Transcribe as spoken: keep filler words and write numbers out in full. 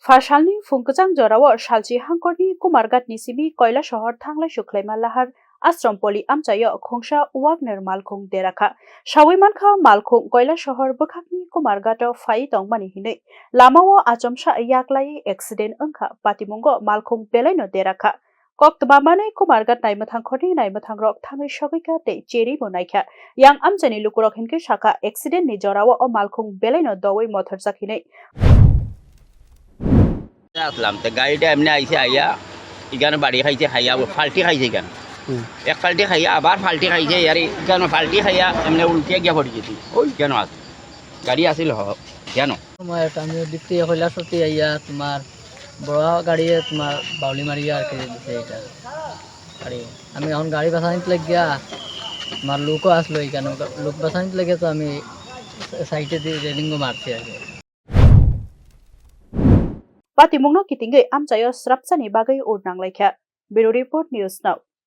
Pharsalni phung kwchang jorao Salchi hangkorni Kumarghatni simi Koilasohor thanglai sukhlaima lahar Ashram Poli amchaio khungsa Wagner malkhung derakha. Sawi mankha, malkhung Koilasohor bwkhakni Kumarghato phai tongmani hinwi lamao achomsa yaklai accident wngkha, patimungo malkhung belaino derakha. Koktwma manwi Kumarghat naimwthang khorni naimwthangrok thangwi sogwikha tei cherwi bo naikha. Yang amchaini lukurok hinkhe sakha, accident ni jorao o malkhung belaino dowi mothorjak hinwi. আসলাম, তো গাড়িটা এমনি আইছে, আইয়া এখানে বাড়ি খাইছে, খাইয়া আবার ফাল্টি খাইছে এখানে। হুম। এক ফাল্টি খাইয়া আবার ফাল্টি খাইছে, আর এখানে ফাল্টি খাইয়া এমনি উল্টে গিয়া পড়ে গেছি। ওই কেন আছে? গাড়ি আসিল হ-, কেন? সময় একটা আমি ওদিক থেকে কৈলাসহর থেকে আইয়া তোমার বড় গাড়িয়ে তোমার বাউলি মারিয়া আর কি দিছে এটা। গাড়ি, আমি এখন গাড়ি বাসানিত লাগিয়া তোমার লোকও আসলো এখানে, লোক বাসানিত লাগিয়া তো আমি সাইডে দিয়ে রেলিংও মারছি আর কি। Patimungno kitingwi amchaio srapsani bagwi ur nanglaikha. Bureau Report, News Now.